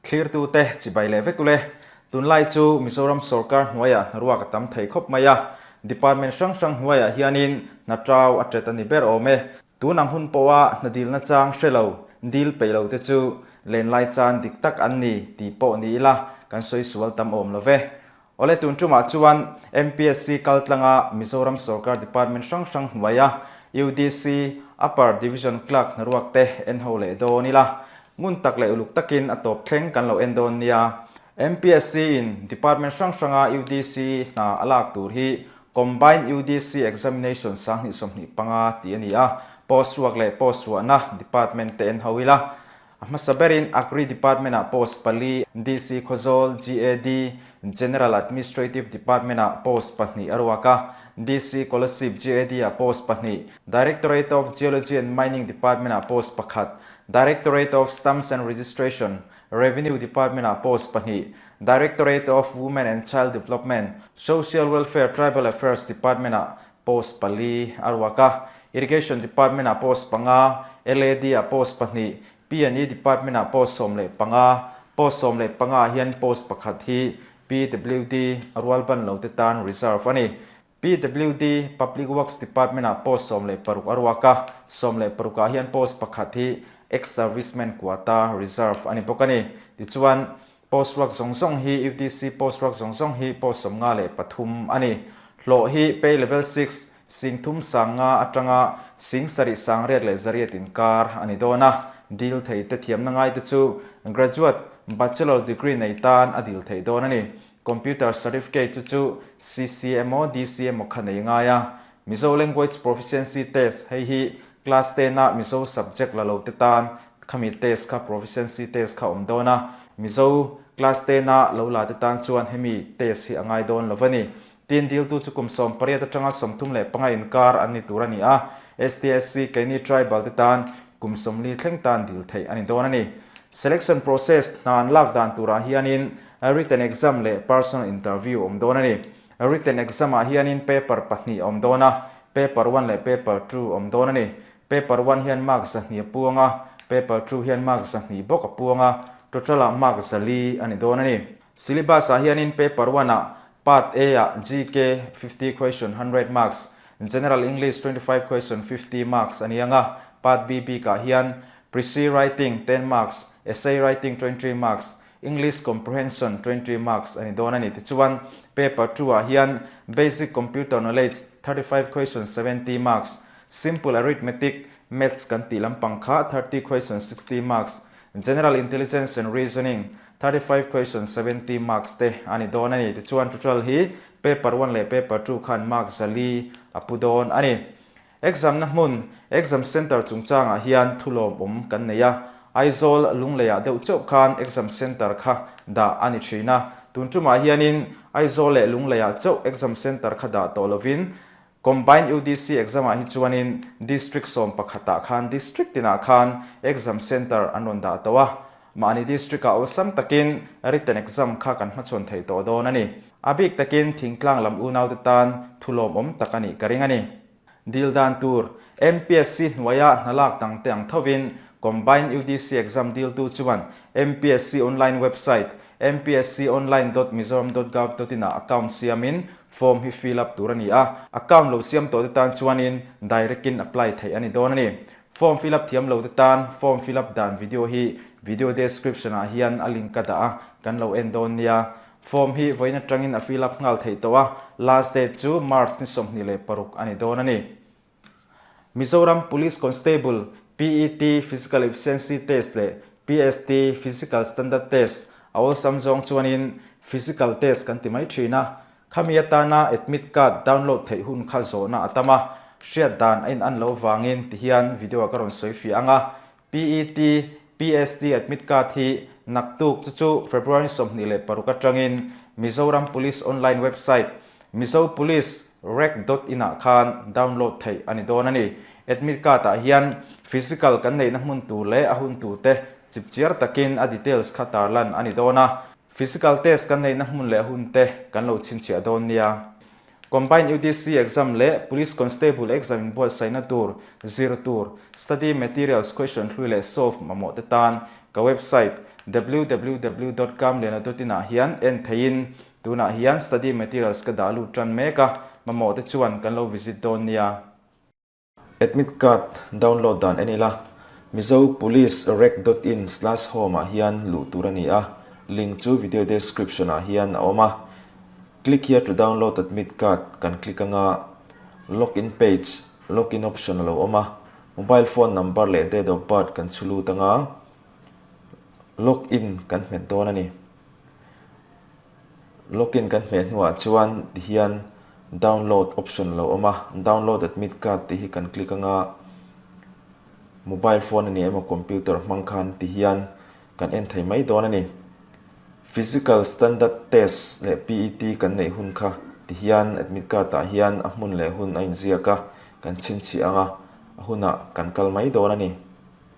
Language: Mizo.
Thlirtute chibai leh vek ule. Tunlai chu Mizoram sawrkar hnuaiah hnaruak a tam thei khawp mai a, department hrang hrang hnuaiah hianin hna tau a tet a ni ber awm e. Tun ang hun pawha hna dilna chang hre lo, dil peih lo te chu lenlai chan dik tak an ni tih pawh ni ila kan sawi sual tam awm lo ve. Awle tun tumah chuan MPSC kal tlanga Mizoram sawrkar department hrang hrang hnuaia UDC Upper Division Clerk hnaruak te en ho leh dawn ila, ngun tak leh uluk takin a tawp thleng kan lo en dawn nia. MPSC in department hrang hranga UDC hna a lak tur hi Combined UDC Examination 2025 tih a ni a, post ruak leh post ruahna department te en ho ila. A hmasa berin Agri Department-ah post pali, DC Khawzawl, GAD, General Administrative Department-ah post pahnih a ruak a, DC Kolasib, GAD-ah post pahnih, Directorate of Geology and Mining Department-ah post pakhat, Directorate of Stamps and Registration, Revenue Department-ah post pahnih, Directorate of Women and Child Development, Social Welfare Tribal Affairs Department-ah post pali a ruak a, Irrigation Department-ah post panga, LAD-ah post pahnih, P and E Department-ah post 15, post 15 ah hian post pakhat hi PWD a rualban lo te tan reserve a ni. PWD, Public Works Department-ah post 16 a ruak a, 16 ah hian post pakhat hi Ex-Servicemen quota reserve a ni bawk a ni. Tichuan, Post ruak zawng zawng hi UTC post ruak zawng zawng hi post 53 a ni. Hlawh hi pay level six, sing thum sang nga atanga sing sarih sang riat leh zariat inkar a ni dawn a. Dil thei te thiamna ngai te chu graduate, bachelor degree nei tan a dil theih dawn a ni. Computer certificate chu chu CC emaw DC emaw kha nei ngai a. Mizo Language Proficiency Test hei hi Class ten a Mizo subject la lo te tan khami test kha proficiency test kha awm dawn a, Mizo class ten a lo la te tan chuan hemi test hi a ngai dawn lo a ni. Tin diltu chu kum 18 atanga 35 inkar an ni tur a ni a, STSC keini tribal te tan kum 40 thleng tan dil theih a ni dawn a ni. Selection process hna an lak dan turah hianin written exam leh personal interview awm dawn a ni. Written exam ah hianin paper pahnih a awm dawn a, paper one leh paper two a awm dawn a ni. Paper one hian mark 200 a puang a, paper two hian mark 200 bawk a puang a, total ah mark 400 a ni dawn a ni. Syllabus ah hianin paper one ah part A ah GK 50 question 100 marks, General English 25 question 50 marks a ni ang a, part B bik ah hian Precis writing 10 marks, Essay writing 20 marks, English Comprehension 20 marks a ni dawn a ni. Tichuan, paper two ah hian Basic Computer Knowledge 35 question 70 marks, Simple Arithmetic, Maths kan tih lampang kha 30 question 60 marks, General Intelligence and Reasoning 35 question 70 marks te a ni dawn a ni. Tichuan, total hi paper one leh paper two khan mark 400 a pu dawn a ni. Exam na hmun, Exam Centre chungchangah hian thulawm awm kan nei a, Aizawl Lungleiah deuh chauh khan Exam Centre kha dah a ni thin a, tun tumah hianin Aizawl leh Lungleiah chauh Exam Centre kha dah tawh lovin Combined UDC Exam ah hi chuanin District 11 ah khan District tinah khan Exam Centre an rawn dah tawh a, mahni District ah awlsam takin Written Exam kha kan hmachhawn thei tawh dawn a ni. A bik takin thingtlang lam unaute tan thulawmawm tak a nih ka ring a ni. Dil dan tur, MPSC hnuaia hna lak dangte ang thovin Combined UDC exam diltu chuan MPSC online website mpsconline.mizoram.gov.in ah account siamin form hi fill up tur a ni a, account lo siam tawhte tan chuanin direct in apply theih a ni dawn a ni. Form fill up thiam lote tan form fill up dan video hi video description ah hian a link ka dah a, kan lo en dawn nia. Form hi vawiin atangin a fill up nghal theih tawh a, last date chu March ni 26 a ni dawn a ni. Mizoram Police Constable, PET, Physical Efficiency Test leh PST, Physical Standard Test, a awlsam zawng chuanin Physical Test kan ti mai thin a, khami atana admit card download theih hun kha zawhna a tam a, hriat dan a in-an loh vangin tihian video ah ka rawn sawi fiah ang a, PET, PST admit card hi naktuk chu chu February 26 atangin Mizoram Police online website mizopolicerec.in ah khan download theih a ni dawn a ni. Admit card ah hian physical kan neihna hmun tur leh a hun tur te chipchiar takin a details kha tarlan a ni dawn a. Physical test kan neihna hmun leh a hun te kan lo chhinchhiah dawn nia. Combined UDC exam leh Police Constable exam inbuatsaihna tur, zir tur, study materials question hlui leh solve mamawh te tan ka website Www dot kamliana dot in ah hian en theiin tunah hian study materials ka dah lut tan mek a, mamawh te chuan kan lo visit dawn nia. Admit card download dan en ila, Mizo Police Rec dot in slash home ah hian luh tur a ni a, link chu video description ah hian a awm a. Click here to download admit card kan click anga login page, login option a lo awm a, mobile phone number leh date of birth kan chhu lut anga login kan hmet dawn a ni. Login kan hmeh hnuah chuan tihian download option lo awm a, download admit card tih hi kan click anga mobile phone a ni emaw computer hmang khan tihian kan en thei mai dawn a ni. Physical standard test leh PET kan neih hun kha tihian admit card ah hian a hmun leh hun a inziak a, kan chhinchhiah anga a hunah kan kal mai dawn a ni.